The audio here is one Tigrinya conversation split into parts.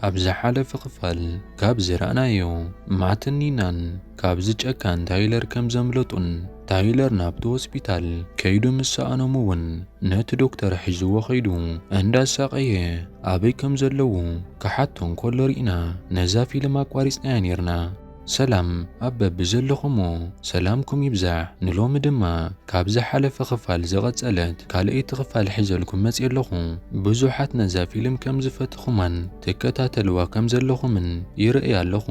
ኣብ ዝሓለፈ ክፋል ካብ ዝረኣናዮ፣ ማትን ኒናን ካብዚ ጨካን ታይለር ከም ዘምለጡን ታይለር ናብቲ ሆስፒታል ከይዱ ምስ ሰኣኖም እውን ነቲ ዶክተር ሒዝዎ ከይዱ እንዳሳቐየ ኣበይ ከም ዘለዉ ክሓቶ እንከሎ ርኢና ነዛ ፊልም ኣቋሪጽናያ ኔርና። ሰላም ኣብ በብዘለኹሞ ሰላምኩም ይብዛሕ። ንሎሚ ድማ ካብ ዝሓለፈ ክፋል ዝቐጸለት ካልኣይቲ ክፋል ሒዘልኩም መጽየ ኣለኹ። ብዙሓት ነዛ ፊልም ከም ዝፈትኹማን ትከታተልዋ ከም ዘለኹምን ይርእይ ኣለኹ።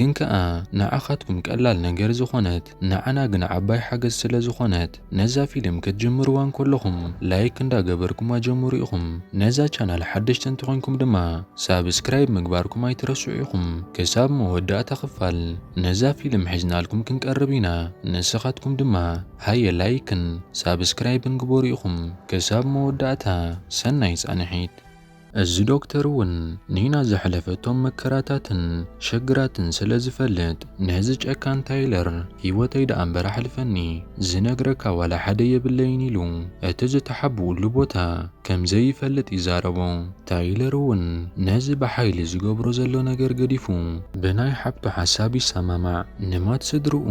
ግን ከኣ ንዓኻትኩም ቀላል ነገር ዝኾነት ንዓና ግን ዓባይ ሓገዝ ስለ ዝኾነት ነዛ ፊልም ክትጅምርዋ እንከለኹም ላይክ እንዳገበርኩማ ጀምሩ ኢኹም። ነዛ ቻናል ሓደሽቲ እንተኾይንኩም ድማ ሳብስክራይብ ምግባርኩም ኣይትረስዑ ኢኹም። ክሳብ መወዳእታ ክፋል ነዛ ፊልም ሒዝናልኩም ክንቀርብ ኢና። ንስኻትኩም ድማ ሃየ ላይክን ሳብስክራይብን ግበሩ ኢኹም። ክሳብ መወዳእታ ሰናይ ጻንሒት። እዚ ዶክተር እውን ኒና ዘሕለፈቶም መከራታትን ሽግራትን ስለ ዝፈልጥ፣ ነዚ ጨካን ታይለር፣ "ህይወተይ ደኣ እምበር ኣሕልፈኒ፣ ዝነግረካ ዋላ ሓደ የብለይን" ኢሉ እቲ ዝተሓብኡሉ ቦታ ከም ዘይፈልጥ ይዛረቦ። ታይለር እውን ነዚ ብሓይሊ ዝገብሮ ዘሎ ነገር ገዲፉ፣ ብናይ ሓብቱ ሓሳብ ይሰማማዕ። ንማት ስድርኡ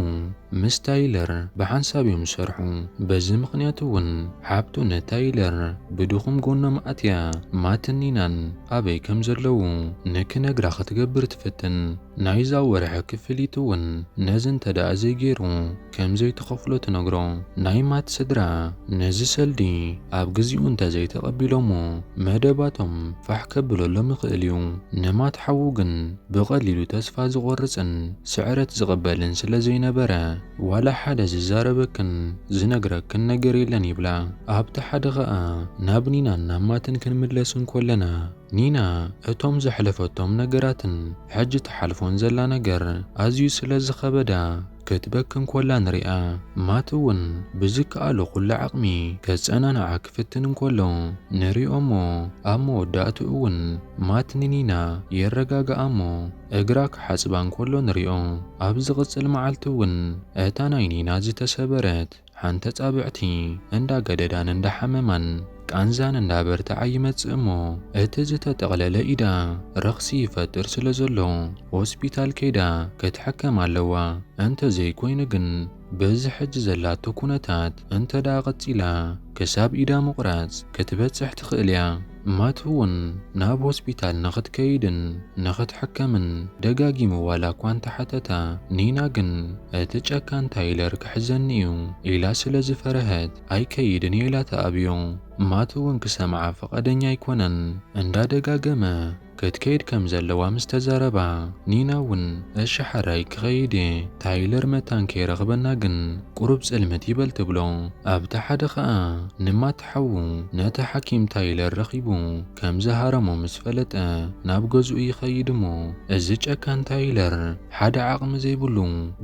ምስ ታይለር ብሓንሳብ እዮም ዝሰርሑ። በዚ ምኽንያት እውን ሓብቱ ንታይለር ብድኹም ጎኖም ኣትያ ማትን ኒናን ኣበይ ከም ዘለዉ ንክነግራ ክትገብር ትፍትን። ናይዛ ወርሒ ክፍሊት እውን ነዚ እንተ ደኣ ዘይገይሩ ከም ዘይትኸፍሎ ትነግሮ። ናይ ማት ስድራ ነዚ ሰልዲ ኣብ ግዚኡ እንተ ዘይተቐቢሎሞ መደባቶም ፋሕ ከብለሎም ይኽእል እዩ። ንማት ሓዉ ግን ብቐሊሉ ተስፋ ዝቖርጽን ስዕረት ዝቕበልን ስለ ዘይነበረ፣ "ዋላ ሓደ ዝዛረበክን ዝነግረክን ነገር የለን" ይብላ። ኣብቲ ሓደ ኸኣ ናብ ኒናን ናብ ማትን ክንምለስ እንኮለና፣ ኒና እቶም ዘሕለፈቶም ነገራትን ሕጂ ትሓልፎን ዘላ ነገር ኣዝዩ ስለ ዝኸበዳ፣ ክትበኪ እንኮላ ንሪኣ። ማት እውን ብዝከኣሎ ኩሉ ዓቕሚ ከጸናንዓ ክፍትን እንኮሎ ንሪኦ እሞ፣ ኣብ መወዳእትኡ እውን ማት ንኒና የረጋግኣ እሞ፣ እግራ ክሓጽባ እንኮሎ ንሪኦ። ኣብ ዝቕጽል መዓልቲ እውን እታ ናይ ኒና ዝተሰበረት ሓንተ ጻብዕቲ እንዳገደዳን እንዳሓመማን ቃንዛን እንዳበርትዓ ይመጽእ እሞ፣ እቲ ዝተጠቕለለ ኢዳ ረኽሲ ይፈጥር ስለ ዘሎ፣ ሆስፒታል ከይዳ ክትሕከም ኣለዋ። እንተ ዘይኮይኑ ግን፣ በዚ ሕጂ ዘላቶ ኩነታት እንተ ደኣ ቀጺላ፣ ክሳብ ኢዳ ምቑራጽ ክትበጽሕ ትኽእል እያ። ማት እውን ናብ ሆስፒታል ንኽትከይድን ንኽትሕከምን ደጋጊሙ ዋላ እኳ እንተሓተታ፣ ኒና ግን እቲ ጨካን ታይለር ክሕዘኒ እዩ ኢላ ስለ ዝፈረሀት፣ ኣይከይድን እየ ኢላ ተኣብዮ። ማት እውን ክሰምዓ ፍቓደኛ ኣይኮነን። እንዳደጋገመ ክትከይድ ከም ዘለዋ ምስ ተዛረባ፣ ኒና እውን፣ "እሺ ሓራይ ክኸይድ እየ፣ ታይለር መታን ከይረኽበና ግን ቁሩብ ጽልምት ይበል" ትብሎ። ኣብቲ ሓደ ኸኣ ንማት ሓዉ ነቲ ሓኪም ታይለር ረኺቡ ከም ዝሃረሞ ምስ ፈለጠ ናብ ገዝኡ ይኸይድ እሞ፣ እዚ ጨካን ታይለር ሓደ ዓቕሚ ዘይብሉ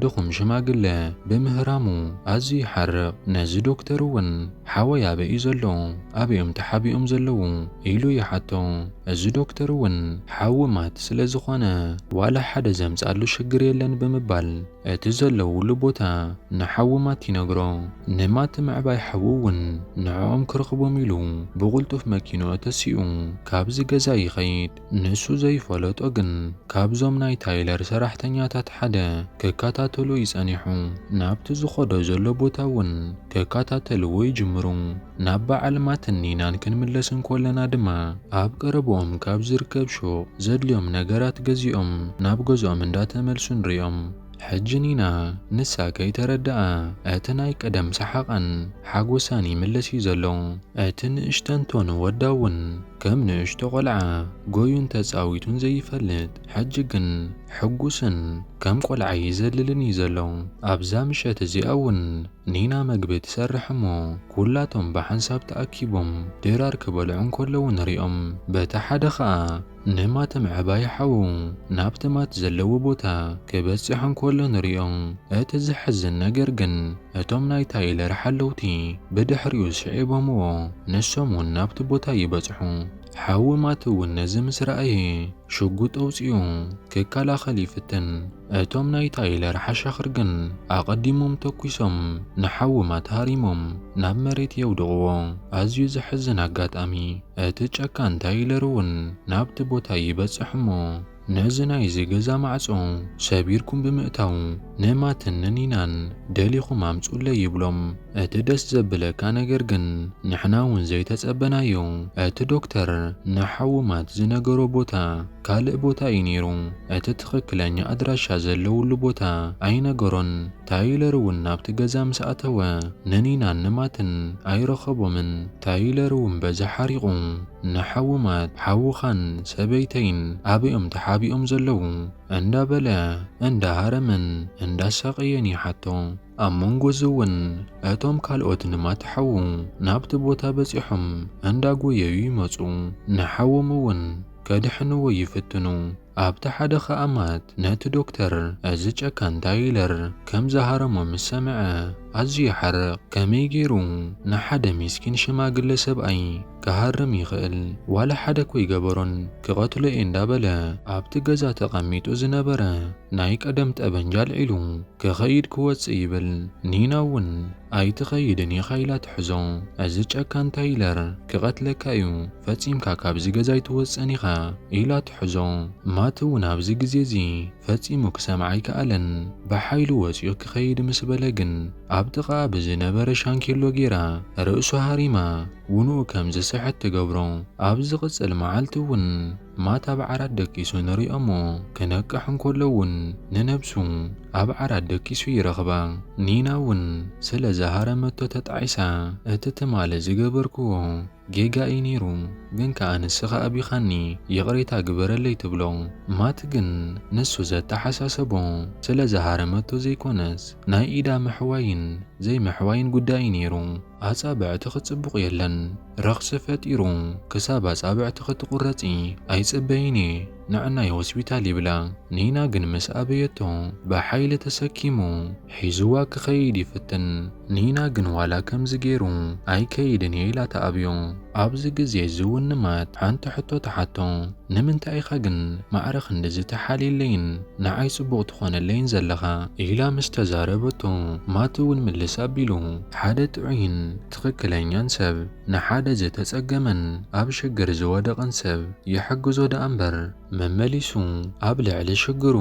ድኹም ሽማግለ ብምህራሙ ኣዝዩ ይሓርቕ። ነዚ ዶክተር እውን፣ "ሓወይ ኣበይ እዩ ዘሎ? ኣበይ እዮም ተሓቢኦም ዘለዉ?" ኢሉ ይሓቶ። እዚ ዶክተር እውን፣ "ሓዊ ማት ስለ ዝኾነ፣ ዋላ ሓደ ዘምጻሉ ሽግር የለን" ብምባል፣ እቲ ዘለውሉ ቦታ ንሓዊ ማት ይነግሮ። ንማት ምዕባይ ሓዉ እውን ንዕኦም ክረኽቦም ኢሉ ብቕልጡፍ መኪንኡ ተሲኡ ካብዚ ገዛ ይኸይድ። ንሱ ዘይፈለጦ ግን ካብዞም ናይ ታይለር ሰራሕተኛታት ሓደ ክከታተሎ እዩ ጸኒሑ። ናብቲ ዝኸዶ ዘሎ ቦታ እውን ክከታተልዎ ይጅምሩ። ናብ በዓል ማትን ኒናን ክንምለስ እንኮለና ድማ ኣብ ቀረብኦም ካብ ዝርከብ ሹቕ ዘድልዮም ነገራት ገዚኦም ናብ ገዝኦም እንዳተመልሱ ንሪኦም። ሕጂ ኒና ንሳ ከይተረድኣ እቲ ናይ ቀደም ሰሓቓን ሓጎሳን ይምለስ እዩ ዘሎ። እቲ ንእሽተን ቶኒ ወዳ እውን ከም ንእሽቶ ቆልዓ ጎዩን ተጻዊቱን ዘይፈልጥ፣ ሕጂ ግን ሕጉስን ከም ቆልዓ ይዘልልን እዩ ዘሎ። ኣብዛ ምሸት እዚኣ እውን ኒና መግቢ ትሰርሕ እሞ፣ ኩላቶም ብሓንሳብ ተኣኪቦም ድራር ክበልዑ እንከለዉ ንሪኦም። በቲ ሓደ ኸኣ ንማት ምዕባይ ሓዉ ናብቲ ማት ዘለዎ ቦታ ክበጽሕ እንከሎ ንሪኦም። እቲ ዘሕዝን ነገር ግን፣ እቶም ናይ ታይለር ሓለውቲ ብድሕሪኡ ስዒቦምዎ፣ ንሶም እውን ናብቲ ቦታ ይበጽሑ። ሓዊ ማት እውን ነዚ ምስ ረኣየ ሽጉጥ ኣውጺኡ ክከላኸል ይፍትን። እቶም ናይ ታይለር ሓሻኽር ግን ኣቐዲሞም ተኲሶም ንሓዊ ማት ሃሪሞም ናብ መሬት የውድቕዎ። ኣዝዩ ዘሕዝን ኣጋጣሚ፣ እቲ ጨካን ታይለር እውን ናብቲ ቦታ ይበጽሕ እሞ ነዚ ናይዚ ገዛ ማዕጾ ሰቢርኩም ብምእታው ንማትን ንኒናን ደሊኹም ኣምጹለይ ይብሎም። እቲ ደስ ዘብለካ ነገር ግን ንሕና እውን ዘይተጸበናዮ፣ እቲ ዶክተር ንሓዊ ማት ዝነገሮ ቦታ ካልእ ቦታ እዩ ነይሩ። እቲ ትኽክለኛ ኣድራሻ ዘለውሉ ቦታ ኣይነገሮን። ታይለር እውን ናብቲ ገዛ ምስ ኣተወ ንኒናን ንማትን ኣይረኸቦምን። ታይለር እውን በዚ ሓሪቑ ንሓዊ ማት ሓውኻን ሰበይተይን ኣበዮም ተሓቢኦም ዘለዉ እንዳበለ እንዳሃረመን እንዳሳቐየን ይሓቶ። ኣብ መንጎ እዚ እውን እቶም ካልኦት ንማት ሓዉ ናብቲ ቦታ በጺሖም እንዳጎየዩ ይመጹ። ንሓዎም እውን ከድሕንዎ ይፍትኑ። ኣብቲ ሓደ ኸኣ ማት ነቲ ዶክተር እዚ ጨካን ታይለር ከም ዝሃረሞ ምስ ሰምዐ ኣዝዩ ይሓርቕ። ከመይ ገይሩ ንሓደ ሚስኪን ሽማግለ ሰብኣይ ክሃርም ይኽእል? ዋላ ሓደ እኮ ኣይገበሮን፣ ክቐትሎ እየ እንዳበለ ኣብቲ ገዛ ተቐሚጡ ዝነበረ ናይ ቀደም ጠበንጃ ኣልዒሉ ክኸይድ ክወጽእ ይብል። ኒና እውን ኣይትኸይድን ኢኻ ኢላ ትሕዞ። እዚ ጨካን ታይለር ክቐትለካ እዩ፣ ፈጺምካ ካብዚ ገዛ ኣይትወጽእን ኢኻ ኢላ ትሕዞ። ማት እውን ኣብዚ ግዜ እዚ ፈጺሙ ክሰምዓ ኣይከኣለን። ብሓይሉ ወጺኡ ክኸይድ ምስ በለ ግን ኣብ ጥቓኣ ብዝነበረ ሻንኬሎ ጌራ ርእሱ ሃሪማ ውንኡ ከም ዝስሕት ትገብሮ። ኣብ ዝቕጽል መዓልቲ እውን ማት ኣብ ዓራት ደቂሱ ንሪኦ እሞ ክነቅሕ እንከሎ እውን ንነብሱ ኣብ ዓራት ደቂሱ ይረኽባ። ኒና እውን ስለ ዝሃረመቶ ተጣዒሳ፣ እቲ ትማሊ ዝገበርክዎ ጌጋ እዩ ነይሩ፣ ግን ከኣ ንስኻ ኣቢኻኒ ይቕሬታ ግበረለይ ትብሎ። ማት ግን ንሱ ዘተሓሳሰቦ ስለ ዝሃረመቶ ዘይኮነስ ናይ ኢዳ ምሕዋይን ዘይምሕዋይን ጉዳይ እዩ ነይሩ። ኣጻብዕቲ ክጽብቑ የለን፣ ረኽሲ ፈጢሩ ክሳብ ኣጻብዕቲ ክትቁረጺ ኣይጽበይን እየ፣ ንዕናይ ሆስፒታል ይብላ። ኒና ግን ምስ ኣበየቶ ብሓይሊ ተሰኪሙ ሒዝዋ ክኸይድ ይፍትን። ኒና ግን ዋላ ከምዚ ገይሩ ኣይከይድን እየ ኢላ ትኣብዮ። ኣብዚ ግዜ እዚ እውን ንማት ሓንቲ ሕቶ ትሓቶ። ንምንታይ ኢኻ ግን ማዕረ ክንድዚ ተሓልየለይን ንዓይ ጽቡቕ ትኾነለይን ዘለኻ? ኢላ ምስ ተዛረበቶ፣ ማት እውን ምልስ ኣቢሉ፣ ሓደ ጥዑይን ትኽክለኛን ሰብ ንሓደ ዝተጸገመን ኣብ ሽግር ዝወደቐን ሰብ ይሕግዞ ደኣ እምበር፣ መመሊሱ ኣብ ልዕሊ ሽግሩ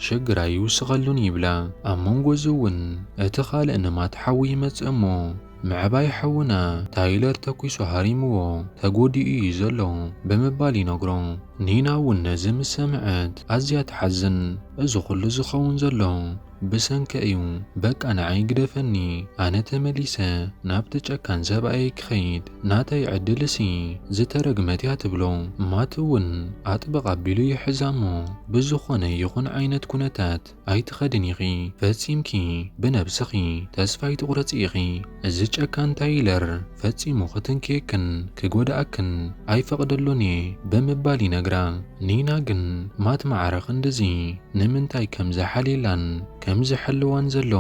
ሽግር ኣይውስኸሉን ይብላ። ኣብ መንጎ እዚ እውን እቲ ካልእ ንማት ሓዊ ይመጽእ እሞ፣ ምዕባይ ሓውና ታይለር ተኲሱ ሃሪምዎ ተጎዲኡ እዩ ዘሎ ብምባል ይነግሮ። ኒና እውን ነዚ ምስ ሰምዐት ኣዝያ ትሓዝን። እዚ ኩሉ ዝኸውን ዘሎ ብሰንከ እዩ። በቃ ንዓይ ግደፈኒ፣ ኣነ ተመሊሰ ናብቲ ጨካን ሰብኣየይ ክኸይድ፣ ናተይ ዕድልሲ ዝተረግመት እያ ትብሎ። ማት እውን ኣጥብቕ ኣቢሉ ይሕዛ እሞ ብዝኾነ ይኹን ዓይነት ኩነታት ኣይትኸድን ኢኺ። ፈጺምኪ ብነብስኺ ተስፋ ኣይትቑረጺ ኢኺ። እዚ ጨካን ታይለር ፈጺሙ ክትንክየክን ክጎድኣክን ኣይፈቕደሉን እየ ብምባል ይነግራ። ኒና ግን ማት ማዕረ ክንድዚ ንምንታይ ከም ዝሓልየላን ከም ዝሕልዋን ዘሎ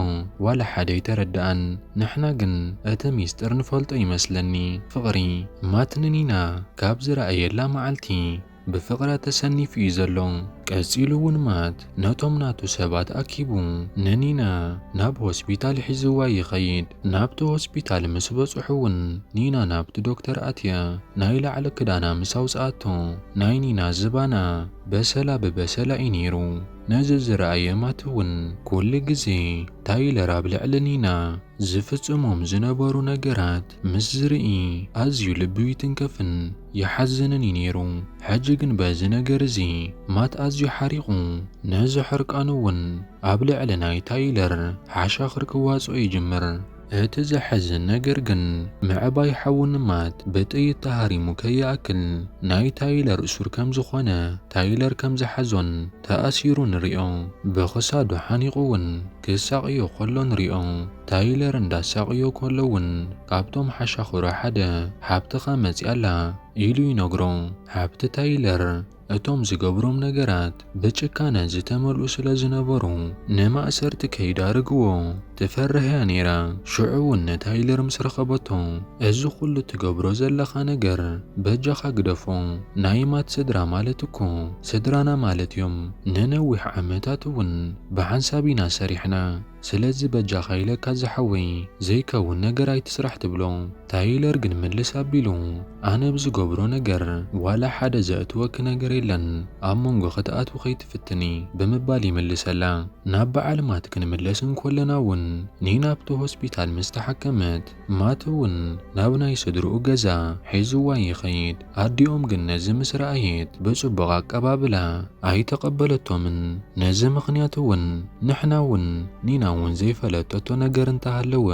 ዋላ ሓደ ኣይተረድኣን። ንሕና ግን እቲ ሚስጥር ንፈልጦ ይመስለኒ። ፍቕሪ ማት ንኒና ካብ ዝረኣየላ መዓልቲ ብፍቕራ ተሰኒፉ እዩ ዘሎ። ቀጺሉ እውን ማት ነቶም ናቱ ሰባት ኣኪቡ ንኒና ናብ ሆስፒታል ሒዝዋ ይኸይድ። ናብቲ ሆስፒታል ምስ በጽሑ እውን ኒና ናብቲ ዶክተር ኣትያ ናይ ላዕሊ ክዳና ምስ ኣውጽኣቶ ናይ ኒና ዝባና በሰላ ብበሰላ እዩ ነይሩ። ነዚ ዝረኣየ ማት እውን ኩሉ ግዜ ታይለር ኣብ ልዕሊ ኒና ዝፍጽሞም ዝነበሩ ነገራት ምስ ዝርኢ ኣዝዩ ልቡ ይትንከፍን ይሓዝንን እዩ ነይሩ። ሕጂ ግን በዚ ነገር እዚ ማት ኣዝዩ ሓሪቑ፣ ነዚ ሕርቃኑ እውን ኣብ ልዕሊ ናይ ታይለር ሓሻኽር ክዋጽኦ ይጅምር። እቲ ዘሕዝን ነገር ግን ምዕባይ ሓዉ ንማት ብጥይት ተሃሪሙ ከይኣክል ናይ ታይለር እሱር ከም ዝኾነ፣ ታይለር ከም ዝሓዞን ተኣሲሩ ንሪኦ። ብኽሳዱ ሓኒቑ እውን ክሳቕዮ ከሎ ንሪኦ። ታይለር እንዳሳቕዮ ከሎ እውን ካብቶም ሓሻኽሩ ሓደ፣ "ሓብትኻ መጺኣ ኣላ" ኢሉ ይነግሮ። ሓብቲ ታይለር እቶም ዝገብሮም ነገራት ብጭካነ ዝተመልኡ ስለ ዝነበሩ፣ ንማእሰርቲ ከይዳርግዎ ትፈርህ እያ ነይራ። ሽዑ እውን ንታይለር ምስ ረኸበቶ፣ "እዚ ኩሉ ትገብሮ ዘለኻ ነገር በጃኻ ግደፎ። ናይ ማት ስድራ ማለት እኮ ስድራና ማለት እዮም። ንነዊሕ ዓመታት እውን ብሓንሳብ ኢና ሰሪሕና። ስለዚ በጃኻ ኢለካ ዝሓወይ፣ ዘይከውን ነገር ኣይትስራሕ" ትብሎ። ታይለር ግን ምልስ ኣቢሉ፣ "ኣነ ብዝገብሮ ነገር ዋላ ሓደ ዘእትወኪ ነገር የለን፣ ኣብ መንጎ ክትኣትዊ ከይትፍትኒ" ብምባል ይምልሰላ። ናብ በዓል ማት ክንምለስ እንኮለና እውን፣ ኒና ኣብቲ ሆስፒታል ምስ ተሓከመት፣ ማት እውን ናብ ናይ ስድርኡ ገዛ ሒዝዋ ይኸይድ። ኣዲኦም ግን ነዚ ምስ ረኣየት፣ ብጽቡቕ ኣቀባብላ ኣይተቐበለቶምን። ነዚ ምኽንያት እውን ንሕና እውን ኒና እውን ዘይፈለጠቶ ነገር እንተሃለወ፣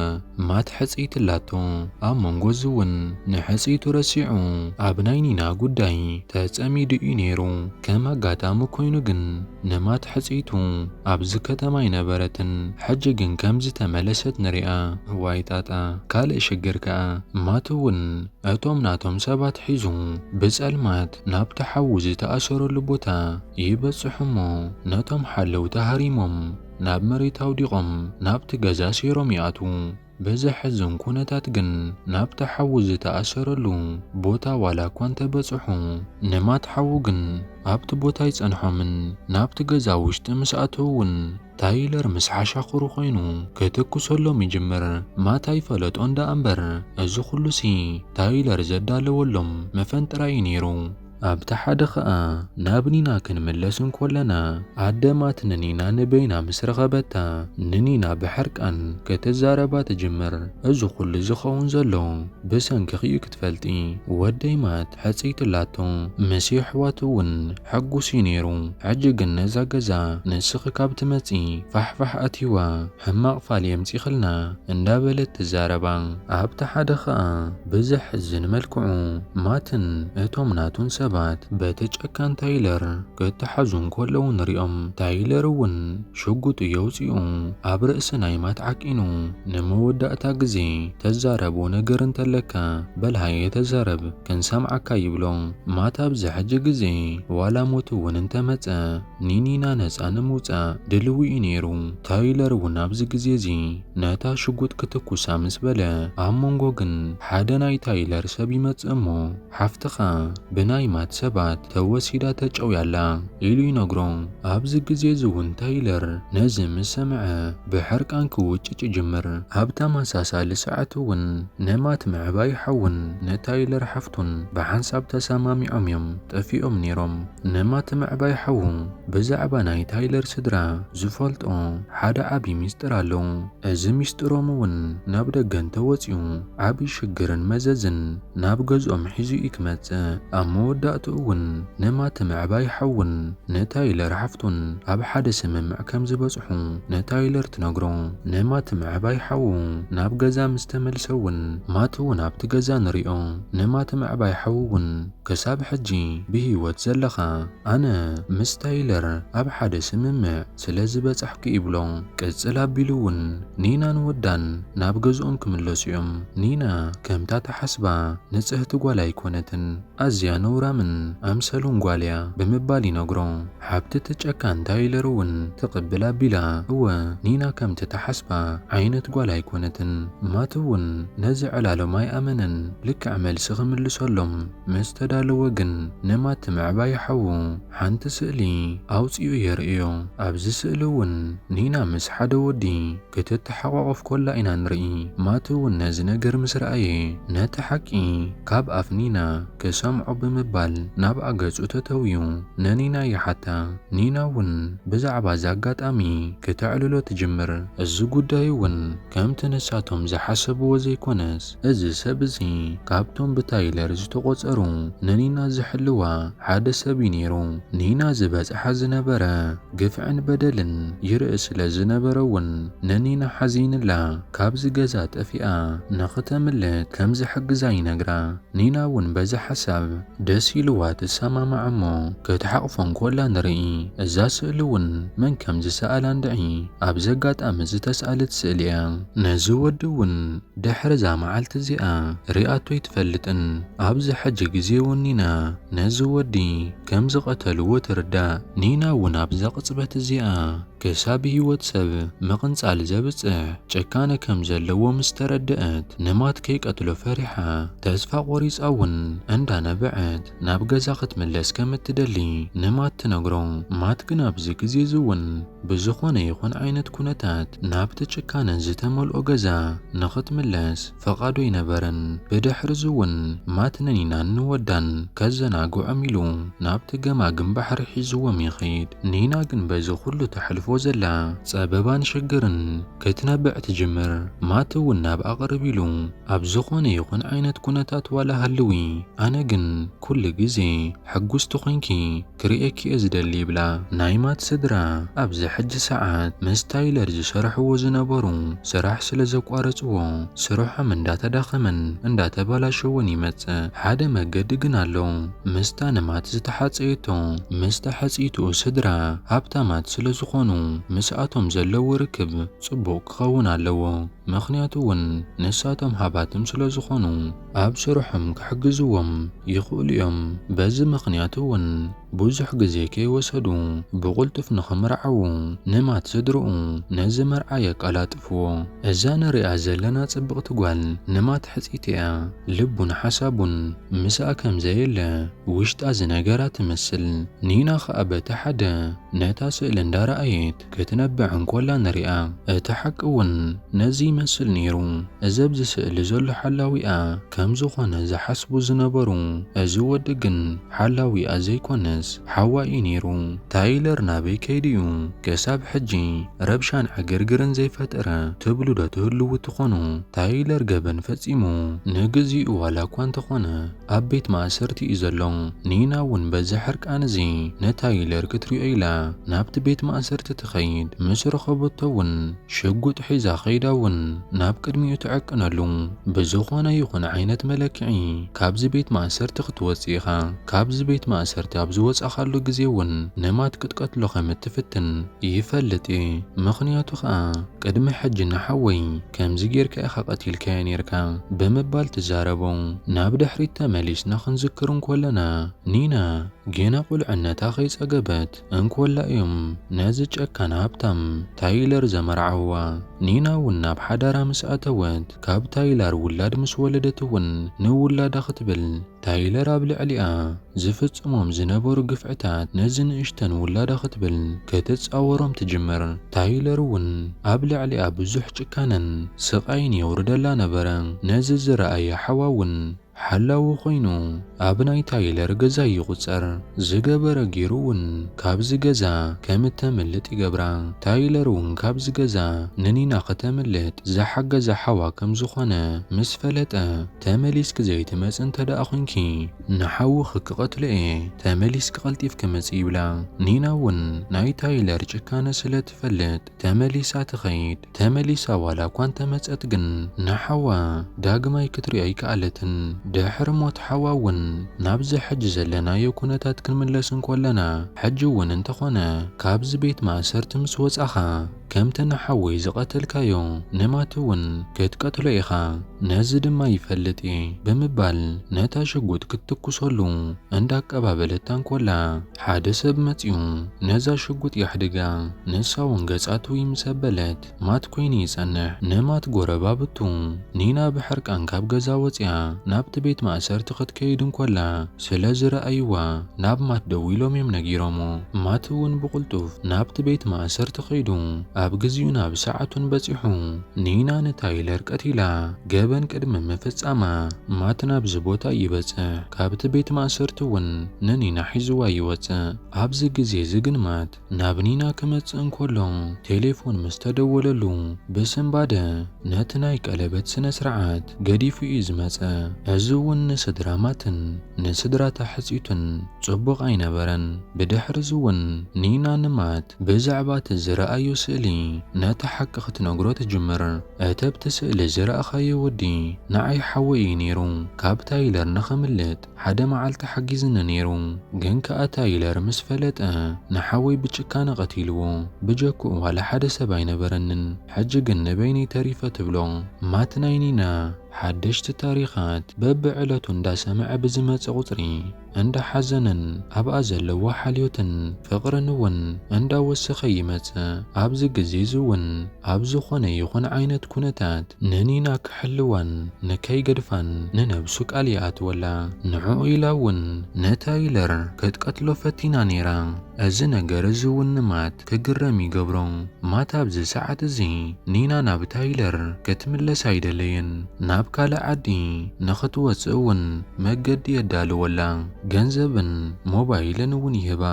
ማት ሕጽይቲ ኣላቶ። ኣብ መንጎ እዚ እውን ንሕጽይቱ ረሲዑ ኣብ ናይ ኒና ጉዳይ ተጸሚዱ እዩ ነይሩ። ከም ኣጋጣሚ ኮይኑ ግን ንማት ሕጽይቱ ኣብዚ ከተማ ኣይነበረትን። ሕጂ ግን ከም ዝተመለሰት ንሪኣ። ዋይ ጣጣ፣ ካልእ ሽግር ከኣ ማት እውን እቶም ናቶም ሰባት ሒዙ ብጸልማት ናብቲ ሓዊ ዝተኣሰረሉ ቦታ ይበጽሑ እሞ፣ ነቶም ሓለውቲ ሃሪሞም ናብ መሬት ኣውዲቖም ናብቲ ገዛ ሴሮም ይኣትዉ። ብዘሕዝን ኩነታት ግን ናብቲ ሓዊ ዝተኣሰረሉ ቦታ ዋላ እኳ እንተበጽሑ፣ ንማት ሓዊ ግን ኣብቲ ቦታ ኣይጸንሖምን። ናብቲ ገዛ ውሽጢ ምስ ኣተዉ እውን ታይለር ምስ ሓሻኽሩ ኮይኑ ክትኩሰሎም ይጅምር። ማት ኣይፈለጦን ደኣ እምበር፣ እዚ ኩሉሲ ታይለር ዘዳለወሎም መፈንጥራ እዩ ነይሩ። ኣብቲ ሓደ ኸኣ ናብ ኒና ክንምለስ እንኮለና፣ ኣደ ማት ንኒና ንበይና ምስ ረኸበታ፣ ንኒና ብሕርቃን ክትዛረባ ትጅምር። እዚ ኩሉ ዝኸውን ዘሎ ብሰንክኺ እዩ ክትፈልጢ። ወደይ ማት ሕጽይቲ ኣላቶ፣ ምስ የሕዋቱ እውን ሕጉስ እዩ ነይሩ። ሕጂ ግን ነዛ ገዛ ንስኺ ካብ ትመጺ ፋሕፋሕ ኣትይዋ፣ ሕማቕ ፋል የምጺኽልና እንዳበለት ትዛረባ። ኣብቲ ሓደ ኸኣ ብዘሕዝን መልክዑ ማትን እቶም ናቱን ሰባት በቲ ጨካን ታይለር ክተሓዙ እንከለዉ ንሪኦም። ታይለር እውን ሽጉጡ የውፅኡ ኣብ ርእሲ ናይ ማት ዓቂኑ፣ "ንመወዳእታ ግዜ ተዛረቦ ነገር እንተለካ በል ሃየ ተዛረብ፣ ክንሰምዓካ" ይብሎ። ማት ኣብዚ ሕጂ ግዜ ዋላ ሞት እውን እንተመጸ፣ ንኒና ነጻ ንምውጻእ ድልዊ እዩ ነይሩ። ታይለር እውን ኣብዚ ግዜ እዚ ነታ ሽጉጥ ክትኩሳ ምስ በለ፣ ኣብ መንጎ ግን ሓደ ናይ ታይለር ሰብ ይመጽእ እሞ፣ "ሓፍትኻ ብናይ ማት ሰባት ተወሲዳ ተጨውያ ኣላ" ኢሉ ይነግሮ። ኣብዚ ግዜ እዚ እውን ታይለር ነዚ ምስ ሰምዐ ብሕርቃን ክውጭጭ ይጅምር። ኣብ ተመሳሳሊ ሰዓት እውን ንማት ምዕባይ ሓውን ንታይለር ሓፍቱን ብሓንሳብ ተሰማሚዖም እዮም ጠፊኦም ነይሮም። ንማት ምዕባይ ሓዉ ብዛዕባ ናይ ታይለር ስድራ ዝፈልጦ ሓደ ዓቢ ሚስጥር ኣሎ። እዚ ሚስጥሮም እውን ናብ ደገ እንተወጺኡ ዓቢ ሽግርን መዘዝን ናብ ገዝኦም ሒዙ እዩ ክመጽእ። ኣብ መወዳእትኡ እውን ንማት ምዕባይ ሓውን ንታይለር ሓፍቱን ኣብ ሓደ ስምምዕ ከም ዝበጽሑ ንታይለር ትነግሮ። ንማት ምዕባይ ሓዉ ናብ ገዛ ምስ ተመልሰ እውን ማት እውን ኣብቲ ገዛ ንሪኦ። ንማት ምዕባይ ሓዉ እውን ክሳብ ሕጂ ብህይወት ዘለኻ ኣነ ምስ ታይለር ኣብ ሓደ ስምምዕ ስለ ዝበጻሕኩ ይብሎ። ቅጽል ኣቢሉ እውን ኒናን ወዳን ናብ ገዝኦም ክምለሱ እዮም። ኒና ከምታ ተሓስባ ንጽህቲ ጓል ኣይኮነትን፣ ኣዝያ ነውራምን ኣምሰሉን ጓል እያ ብምባል ይነግሮ። ሓብቲ እቲ ጨካን ታይለር እውን ትቕብል ኣቢላ፣ "እወ፣ ኒና ከምቲ ተሓስባ ዓይነት ጓል ኣይኮነትን።" ማት እውን ነዚ ዕላሎም ኣይኣመነን። ልክዕ መልሲ ክምልሰሎም ምስ ተዳለወ ግን ንማት ምዕባይ ሓዉ ሓንቲ ስእሊ ኣውጺኡ የርእዮ። ኣብዚ ስእሊ እውን ኒና ምስ ሓደ ወዲ ክትተሓቋቆፍ ኮላ ኢና ንርኢ። ማት እውን ነዚ ነገር ምስ ረኣየ ነቲ ሓቂ ካብ ኣፍ ኒና ክሰምዖ ብምባል ናብኣ ገጹ ተተውዩ ንኒና ይሓታ። ኒና እውን ብዛዕባ እዚ ኣጋጣሚ ክተዕልሎ ትጅምር። እዚ ጉዳይ እውን ከምቲ ንሳቶም ዝሓሰብዎ ዘይኮነስ፣ እዚ ሰብ እዚ ካብቶም ብታይለር ዝተቖጸሩ ንኒና ዝሕልዋ ሓደ ሰብ እዩ ነይሩ። ኒና ዝበጽሓ ዝነበረ ግፍዕን በደልን ይርኢ ስለ ዝነበረ እውን ንኒና ሓዚንላ ካብዚ ገዛ ጠፊኣ ንኽተምልጥ ከም ዝሕግዛ ይነግራ። ኒና እውን በዚ ሓሳብ ደስ ኢልዋ ትሰማማዕ እሞ ክትሓቕፎ እንኮላ ንርኢ። እዛ ስእሊ እውን መን ከም ዝሰኣላ እንድዒ ኣብዚ ኣጋጣሚ ዝተስኣለት ስእሊ እያ። ነዚ ወዲ እውን ድሕሪ እዛ መዓልቲ እዚኣ ሪኣቶ ኣይትፈልጥን። ኣብዚ ሕጂ ግዜ እውን ኒና ነዚ ወዲ ከም ዝቐተልዎ ትርዳእ። ኒና እውን ኣብዛ ቅጽበት እዚኣ ክሳብ ህይወት ሰብ ምቕንጻል ዘብጽሕ ጭካነ ከም ዘለዎ ምስ ተረድአት፣ ንማት ከይቀትሎ ፈሪሓ፣ ተስፋ ቆሪጻ እውን እንዳነበዐት ናብ ገዛ ክትምለስ ከም እትደሊ ንማት ትነግሮ። ማት ግን ኣብዚ ግዜ እዚ እውን ብዝኾነ ይኹን ዓይነት ኩነታት ናብቲ ጭካነ ዝተመልኦ ገዛ ንኽትምለስ ፈቓዱ ኣይነበረን። ብድሕሪ እዚ እውን ማት ንኒናን ንወዳን ከዘናግዖም ኢሉ ናብቲ ገማግም ባሕሪ ሒዝዎም ይኸይድ። ኒና ግን በዚ ኩሉ ተሕልፎ ዘላ ጸበባን ሽግርን ክትነብዕ ትጅምር። ማት እውን ናብ ኣቕርብ ኢሉ ኣብ ዝኾነ ይኹን ዓይነት ኩነታት ዋላ ሃልዊ፣ ኣነ ግን ኩሉ ግዜ ሕጉስቲ ኮይንኪ ክርእየኪ እየ ዝደሊ ይብላ። ናይ ማት ስድራ ኣብዚ ሕጂ ሰዓት ምስ ታይለር ዝሰርሕዎ ዝነበሩ ስራሕ ስለ ዘቋረጽዎ፣ ስርሖም እንዳተዳኸመን እንዳተባላሸወን ይመጽእ። ሓደ መገዲ ግን ኣሎ። ምስታ ንማት ዝተሓጸየቶ፣ ምስታ ሕጽይትኡ ስድራ ሃብታማት ስለ ዝኾኑ፣ ምስኣቶም ዘለዎ ርክብ ጽቡቕ ክኸውን ኣለዎ። ምኽንያቱ እውን ንሳቶም ሃባትም ስለ ዝኾኑ፣ ኣብ ስርሖም ክሕግዝዎም ይኽእሉ እዮም። በዚ ምኽንያት እውን ብዙሕ ግዜ ከይወሰዱ ብቕልጡፍ ንኽምርዓዉ ንማት ስድርኡ ነዚ መርዓ የቀላጥፍዎ። እዛ ንሪኣ ዘለና ጽብቕቲ ጓል ንማት ሕጽይቲ እያ። ልቡን ሓሳቡን ምስኣ ከም ዘየለ ውሽጣ ዝነገራ ትመስል። ኒና ኸኣ በቲ ሓደ ነታ ስእሊ እንዳረኣየት ክትነብዕ እንኮላ ንሪኣ። እቲ ሓቂ እውን ነዚ ይመስል ነይሩ። እዚ ኣብዚ ስእሊ ዘሎ ሓላዊኣ ከም ዝኾነ ዝሓስቡ ዝነበሩ፣ እዚ ወዲ ግን ሓላዊኣ ዘይኮነስ ሓዋ እዩ ነይሩ። ታይለር ናበይ ከይዱ እዩ? ክሳብ ሕጂ ረብሻን ዕግርግርን ዘይፈጠረ ትብሉ ዶ ትህልዉ ትኾኑ? ታይለር ገበን ፈጺሙ ንግዚኡ ዋላ እኳ እንተኾነ ኣብ ቤት ማእሰርቲ እዩ ዘሎ። ኒና እውን በዚ ሕርቃን እዚ ንታይለር ክትሪኦ ኢላ ናብቲ ቤት ማእሰርቲ ትኸይድ። ምስ ረኸበቶ እውን ሽጉጥ ሒዛ ኸይዳ እውን ናብ ቅድሚኡ ትዕቅነሉ። ብዝኾነ ይኹን ዓይነት መለክዒ ካብዚ ቤት ማእሰርቲ ክትወጽእ ኢኻ። ካብዚ ቤት ማእሰርቲ ኣብ ዝወጻኻሉ ግዜ እውን ንማት ክትቀትሎ ከም እትፍትን ይፈልጥ እየ። ምኽንያቱ ኸኣ ቅድሚ ሕጂ ንሓወይ ከምዚ ጌርካ ኢኻ ቀቲልካዮ ኔርካ ብምባል ትዛረቦ። ናብ ድሕሪት ተመሊስና ክንዝክር እንኮለና ኒና ጌና ቁልዕነታ ከይጸገበት እንኮላ እዮም ነዚ ጨካን ሃብታም ታይለር ዘመርዓውዋ። ኒና እውን ናብ ሓዳራ ምስ ኣተወት ካብ ታይለር ውላድ ምስ ወለደት እውን ንውላዳ ክትብል ታይለር ኣብ ልዕሊኣ ዝፍጽሞም ዝነበሩ ግፍዕታት ነዚ ንእሽተን ውላዳ ክትብል ክትጻወሮም ትጅምር። ታይለር እውን ኣብ ልዕሊኣ ብዙሕ ጭካነን ስቓይን የውርደላ ነበረ። ነዚ ዝረኣየ ሓዋ እውን ሓላዊ ኮይኑ ኣብ ናይ ታይለር ገዛ ይቑጸር። ዝገበረ ገይሩ እውን ካብዚ ገዛ ከም እተምልጥ ይገብራ። ታይለር እውን ካብዚ ገዛ ንኒና ከተምልጥ ዝሓገዛ ሓዋ ከም ዝኾነ ምስ ፈለጠ፣ ተመሊስኪ ዘይትመጽ እንተ ደኣ ኾንኪ፣ ንሓውኺ ክቐትሎ እየ፣ ተመሊስኪ ቀልጢፍኪ ምጺ ይብላ። ኒና እውን ናይ ታይለር ጭካነ ስለ ትፈልጥ፣ ተመሊሳ ትኸይድ። ተመሊሳ ዋላ እኳ እንተመጸት ግን፣ ንሓዋ ዳግማይ ክትሪኦ ኣይከኣለትን። ድሕሪ ሞት ሓዋ እውን ናብዚ ሕጂ ዘለናዮ ኩነታት ክንምለስ እንኮለና፣ ሕጂ እውን እንተኾነ ካብዚ ቤት ማእሰርቲ ምስ ወጻኻ፣ ከምቲ ንሓወይ ዝቐተልካዮ ንማት እውን ክትቀትሎ ኢኻ፣ ነዚ ድማ ይፈልጥ እየ ብምባል ነታ ሽጉጥ ክትትኩሰሉ እንዳቀባበለታ እንኮላ፣ ሓደ ሰብ መጺኡ ነዛ ሽጉጥ የሕድጋ። ንሳ እውን ገጻ ትውይ ምስ ኣበለት፣ ማት ኮይኑ ይጸንሕ። ንማት ጎረባብቱ ኒና ብሕርቃን ካብ ገዛ ወጺኣ ናብቲ ቤት ማእሰርቲ ክትከይድ እንኮላ ስለ ዝረኣይዋ፣ ናብ ማት ደዊሎም እዮም ነጊሮሞ። ማት እውን ብቕልጡፍ ናብቲ ቤት ማእሰርቲ ከይዱ፣ ኣብ ግዜኡን ኣብ ሰዓቱን በጺሑ፣ ኒና ንታይለር ቀቲላ ገበን ቅድሚ ምፍጻማ፣ ማት ናብዚ ቦታ ይበጽሕ። ካብቲ ቤት ማእሰርቲ እውን ንኒና ሒዝዋ ይወጽእ። ኣብዚ ግዜ እዚ ግን ማት ናብ ኒና ክመጽእ እንከሎ፣ ቴሌፎን ምስ ተደወለሉ፣ ብስንባደ ነቲ ናይ ቀለበት ስነ ስርዓት ገዲፉ እዩ ዝመጸ። እዚ እውን ንስድራ ማትን ንስድራታ ሕጽይቱን ጽቡቕ ኣይነበረን። ብድሕሪ እዚ እውን ኒና ንማት ብዛዕባ እቲ ዝረኣዮ ስእሊ ነቲ ሓቂ ክትነግሮ ትጅምር። እቲ ኣብቲ ስእሊ ዝረኣኻዮ ወዲ ንዓይ ሓወይ እዩ ነይሩ። ካብ ታይለር ንኸምልጥ ሓደ መዓልቲ ሓጊዝኒ ነይሩ። ግን ከኣ ታይለር ምስ ፈለጠ ንሓወይ ብጭካነ ቀቲልዎ። ብጀክኡ ዋላ ሓደ ሰብ ኣይነበረንን። ሕጂ ግን ንበይነይ ተሪፈ ትብሎ። ማት ናይ ኒና ሓደሽቲ ታሪኻት በብዕለቱ እንዳሰምዐ ብዝመጽእ ቁጽሪ፣ እንዳሓዘነን ኣብኣ ዘለዎ ሓልዮትን ፍቕርን እውን እንዳወሰኸ ይመጽእ። ኣብዚ ግዜ እዚ እውን ኣብ ዝኾነ ይኹን ዓይነት ኩነታት ንኒና ክሕልዋን ንከይገድፋን ንነብሱ ቃል ይኣትወላ። ንዕኡ ኢላ እውን ንታይለር ክትቀትሎ ፈቲና ነይራ። እዚ ነገር እዚ እውን ንማት ክግረም ይገብሮ። ማት ኣብዚ ሰዓት እዚ ኒና ናብ ታይለር ክትምለስ ኣይደለየን። ናብ ካልእ ዓዲ ንኽትወጽእ እውን መገዲ የዳልወላ። ገንዘብን ሞባይልን እውን ይህባ።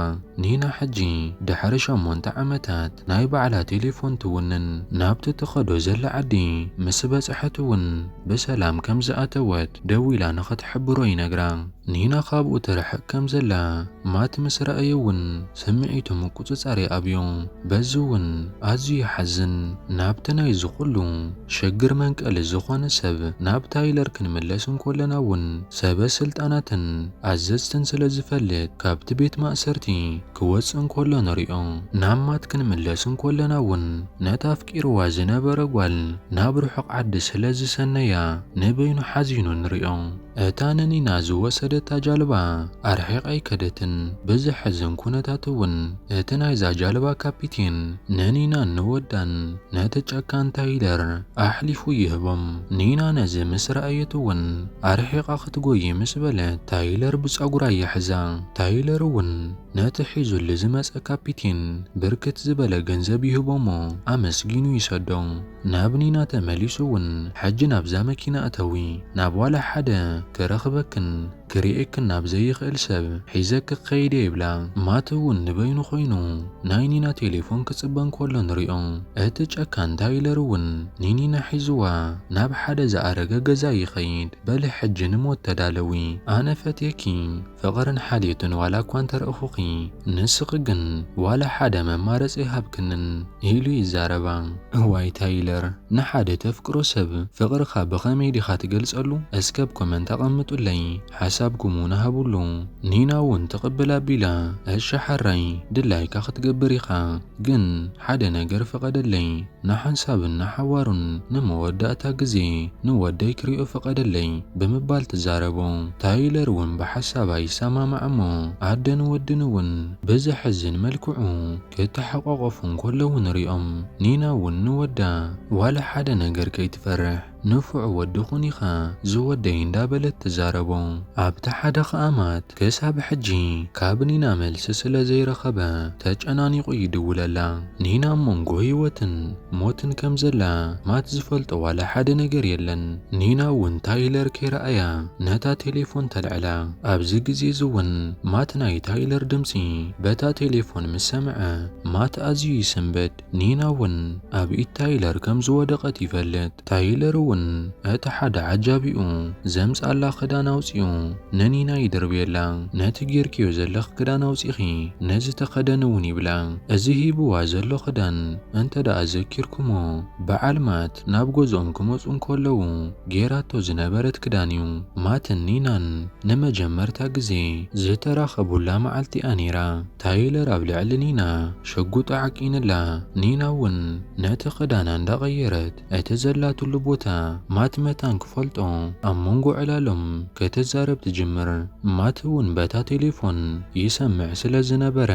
ኒና ሕጂ ድሕሪ ሸሞንተ ዓመታት ናይ ባዕላ ቴሌፎን ትውንን። ናብቲ ትኸዶ ዘላ ዓዲ ምስ በጽሐት እውን ብሰላም ከም ዝኣተወት ደዊላ ንኽትሕብሮ ይነግራ። ኒና ካብኡ ትርሕቅ ከም ዘላ ማት ምስ ረኣየ እውን ስምዒቱ ምቁጽጻር ይኣብዮ። በዚ እውን ኣዝዩ ይሓዝን። ናብቲ ናይዚ ኩሉ ሽግር መንቀሊ ዝኾነ ሰብ ናብ ታይለር ክንምለስ እንኮለና እውን ሰበ ስልጣናትን ኣዘዝትን ስለ ዝፈልጥ ካብቲ ቤት ማእሰርቲ ክወጽእ እንኮሎ ንሪኦ። ናብ ማት ክንምለስ እንኮለና እውን ነታ ኣፍቂርዋ ዝነበረ ጓል ናብ ርሑቕ ዓዲ ስለ ዝሰነያ ንበይኑ ሓዚኑ ንሪኦ። እታ ንኒና ዝወሰደታ ጃልባ ኣርሒቓ ኣይከደትን። ብዘሕዝን ኩነታት እውን እቲ ናይዛ ጃልባ ካፒቴን ንኒናን ንወዳን ነቲ ጨካን ታይለር ኣሕሊፉ ይህቦም። ኒና ነዚ ምስ ረኣየት እውን ኣርሒቓ ክትጎይ ምስ በለት ታይለር ብጸጉራ ይሕዛ። ታይለር እውን ነቲ ሒዙሉ ዝመጸ ካፒቴን ብርክት ዝበለ ገንዘብ ይህቦሞ ኣመስጊኑ ይሰዶ። ናብ ኒና ተመሊሱ እውን ሕጂ ናብዛ መኪና እተዊ፣ ናብ ዋላ ሓደ ክረኽበክን ክርእየክን ናብ ዘይኽእል ሰብ ሒዘ ክኸይድ እየ ይብላ። ማት እውን ንበይኑ ኮይኑ ናይ ኒና ቴሌፎን ክጽበ እንከሎ ንሪኦ። እቲ ጨካን ታይለር እውን ንኒና ሒዝዋ ናብ ሓደ ዝኣረገ ገዛ ይኸይድ። በሊ ሕጂ ንሞት ተዳለዊ፣ ኣነ ፈትየኪ፣ ፍቕርን ሓልዮትን ዋላ እኳ እንተረእኹኺ፣ ንስኺ ግን ዋላ ሓደ መማረጺ ኣይሃብክንን ኢሉ ይዛረባ። እዋይ ታይለር፣ ንሓደ ተፍቅሮ ሰብ ፍቕርኻ ብኸመይ ዲኻ ትገልጸሉ? እስከ ኣብ ኮመንት ኣቐምጡለይ፣ ሓሳብኩም እውን ሃቡሉ። ኒና እውን ትቕብል ኣቢላ፣ እሺ ሓራይ፣ ድላይካ ክትገብር ኢኻ፣ ግን ሓደ ነገር ፍቐደለይ፣ ንሓንሳብን ንሓዋሩን ንመወዳእታ ግዜ ንወደይ ክሪኦ ፍቐደለይ ብምባል ትዛረቦ። ታይለር እውን ብሓሳባ ይሰማማዕ እሞ ኣደን ወድን እውን ብዘሕዝን መልክዑ ክተሓቋቆፉ እንከለዉ ንሪኦም። ኒና እውን ንወዳ ዋላ ሓደ ነገር ከይትፈርሕ ንፉዕ ወዲ ኹን ኢኻ ዝወደይ እንዳበለት ትዛረቦ። ኣብቲ ሓደ ኸኣማት ክሳብ ሕጂ ካብ ኒና መልሲ ስለ ዘይረኸበ ተጨናኒቑ ይድውለላ። ኒና ኣብ መንጎ ህይወትን ሞትን ከም ዘላ ማት ዝፈልጦ ዋላ ሓደ ነገር የለን። ኒና እውን ታይለር ከይረኣያ ነታ ቴሌፎን ተልዕላ። ኣብዚ ግዜ እዚ እውን ማት ናይ ታይለር ድምፂ በታ ቴሌፎን ምስ ሰምዐ ማት ኣዝዩ ይስንብድ። ኒና እውን ኣብ ኢድ ታይለር ከም ዝወደቐት ይፈልጥ። ታይለር እውን እቲ ሓደ ዓጃቢኡ ዘምጻላ ክዳን ኣውጺኡ ንኒና ይድርብየላ። ነቲ ጌርክዮ ዘለኽ ክዳን ኣውጺኺ ነዚ ተኸደኒ እውን ይብላ። እዚ ሂብዋ ዘሎ ክዳን እንተ ደኣ ዘኪርኩሞ፣ በዓል ማት ናብ ገዝኦም ክመጹ እንከለዉ ጌራቶ ዝነበረት ክዳን እዩ። ማትን ኒናን ንመጀመርታ ግዜ ዝተራኸቡላ መዓልቲ እያ ነይራ። ታይለር ኣብ ልዕሊ ኒና ሽጉጡ ዓቂንላ፣ ኒና እውን ነቲ ክዳና እንዳቐየረት እቲ ዘላትሉ ቦታ ማት መታን ክፈልጦ ኣብ መንጎ ዕላሎም ከተዛረብ ትጅምር። ማት እውን በታ ቴሌፎን ይሰምዕ ስለ ዝነበረ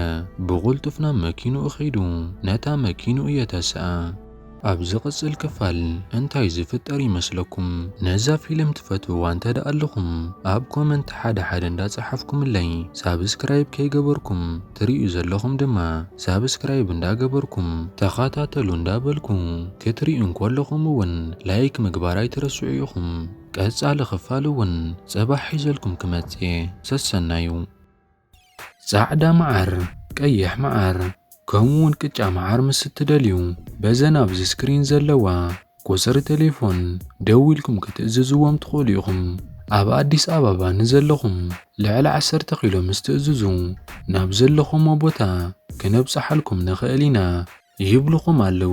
ብቕልጡፍ ናብ መኪንኡ ኸይዱ ነታ መኪንኡ የተስኣ። ኣብ ዝቕጽል ክፋል እንታይ ዝፍጠር ይመስለኩም? ነዛ ፊልም ትፈትውዋ እንተ ደኣ ኣለኹም፣ ኣብ ኮመንት ሓደ ሓደ እንዳጸሓፍኩምለይ፣ ሳብስክራይብ ከይገበርኩም ትርእዩ ዘለኹም ድማ ሳብስክራይብ እንዳገበርኩም ተኸታተሉ እንዳበልኩ፣ ክትርእዩ እንከለኹም እውን ላይክ ምግባር ኣይትረስዑ ኢኹም። ቀጻሊ ክፋል እውን ጽባሕ ሒዘልኩም ክመጽእ እየ። ሰሰናዩ። ጻዕዳ መዓር፣ ቀይሕ መዓር፣ ከምኡ እውን ቅጫ መዓር ምስ እትደልዩ፣ በዘን ኣብዚ ስክሪን ዘለዋ ቁጽሪ ቴሌፎን ደዊልኩም ክትእዝዝዎም ትኽእሉ ኢኹም። ኣብ ኣዲስ ኣበባ ንዘለኹም ልዕሊ ዓሰርተ ኪሎ ምስ ትእዝዙ፣ ናብ ዘለኹሞ ቦታ ክነብጽሓልኩም ንኽእል ኢና። ይብልኹም ኣለዉ።